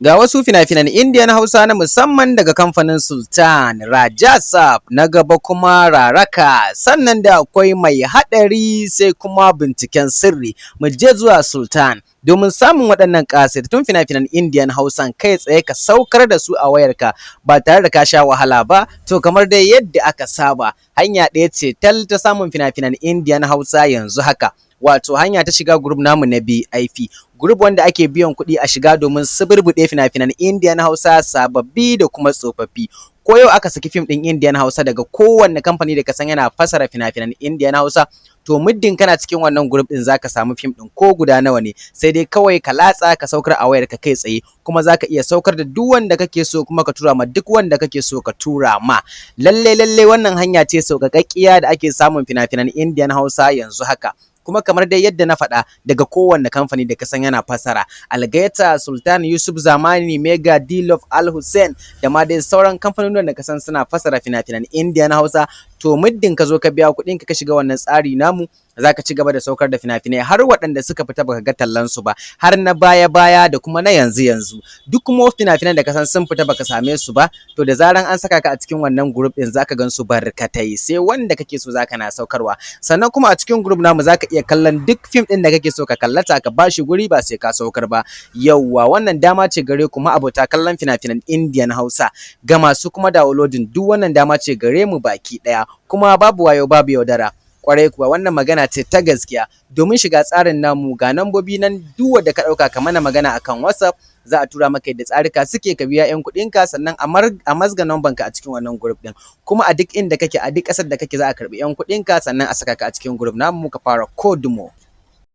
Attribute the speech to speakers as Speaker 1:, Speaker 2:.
Speaker 1: Ga wasu fina-finan Indiyan Hausa na musamman daga kamfanin Sultan, Rajasab, na gaba kuma Raraka, sannan da akwai Mai Haɗari, sai kuma Binciken Sirri. Mu je zuwa Sultan. Domin samun waɗannan ƙasaitattun fina-finan Indiyan Hausan kai tsaye ka saukar da su a wayarka ba tare da ka sha wahala ba, to kamar dai yadda aka saba, hanya ɗaya ce tal ta samun fina-finan Indiyan Hausa yanzu haka. Wato hanya ta shiga group namu na VIP. Group wanda ake biyan kuɗi a shiga domin suburbuɗe fina-finan Indiyan Hausa sababbi da kuma tsofaffi. Ko yau aka saki fim ɗin Indiyan Hausa daga kowanne kamfani da ka san yana fasara fina-finan Indiyan Hausa, to muddin kana cikin wannan group ɗin, zaka samu fim ɗin ko guda nawa ne, sai dai kawai ka latsa ka saukar a wayarka kai tsaye. Kuma zaka iya saukar da duk wanda kake so, kuma ka tura ma duk wanda kake so ka tura ma. Lalle lalle wannan hanya ce sauƙaƙƙiya da ake samun fina-finan Indiyan Hausa yanzu haka. Kuma kamar dai yadda na faɗa, daga kowanne kamfani da ka san yana fasara: Algaita, Sultan, Yusuf Zamani, Mega, D-Love, Al Hussein, da ma dai sauran kamfanonin da ka san suna fasara fina-finan Indiyan Hausa. To muddin ka zo ka biya kuɗin ka shiga wannan tsari namu, zaka ci gaba da saukar da fina-finai, har waɗanda suka fita baka ga tallan su ba, har na baya-baya da kuma na yanzu-yanzu. Duk kuma fina-finan da ka san sun fita baka same su ba, to da zaran an saka ka a cikin wannan group ɗin, zaka gan su barkatai, sai wanda kake so zaka na saukarwa. Sannan kuma a cikin group namu zaka iya kallon duk fim ɗin da kake so ka kallata, ka bashi guri, ba sai ka saukar ba. Yauwa, wannan dama ce gare ku ma'abota kallon fina-finan Indiyan Hausa, ga masu kuma downloading, duk wannan dama ce gare mu baki ɗaya. Kuma babu wayo, babu yaudara. Kwarai kuwa, wannan magana ce ta gaskiya. Domin shiga tsarin namu, ga nambobi nan, duk wanda ka ɗauka ka mana magana akan WhatsApp, za a tura maka yadda tsarika suke, ka biya 'yan kuɗinka, sannan a mazga namban ka a cikin wannan group ɗin. Kuma a duk inda kake, a duk ƙasar da kake, za a karɓi 'yan kuɗinka, sannan a saka ka a cikin group namu ka fara kodumo.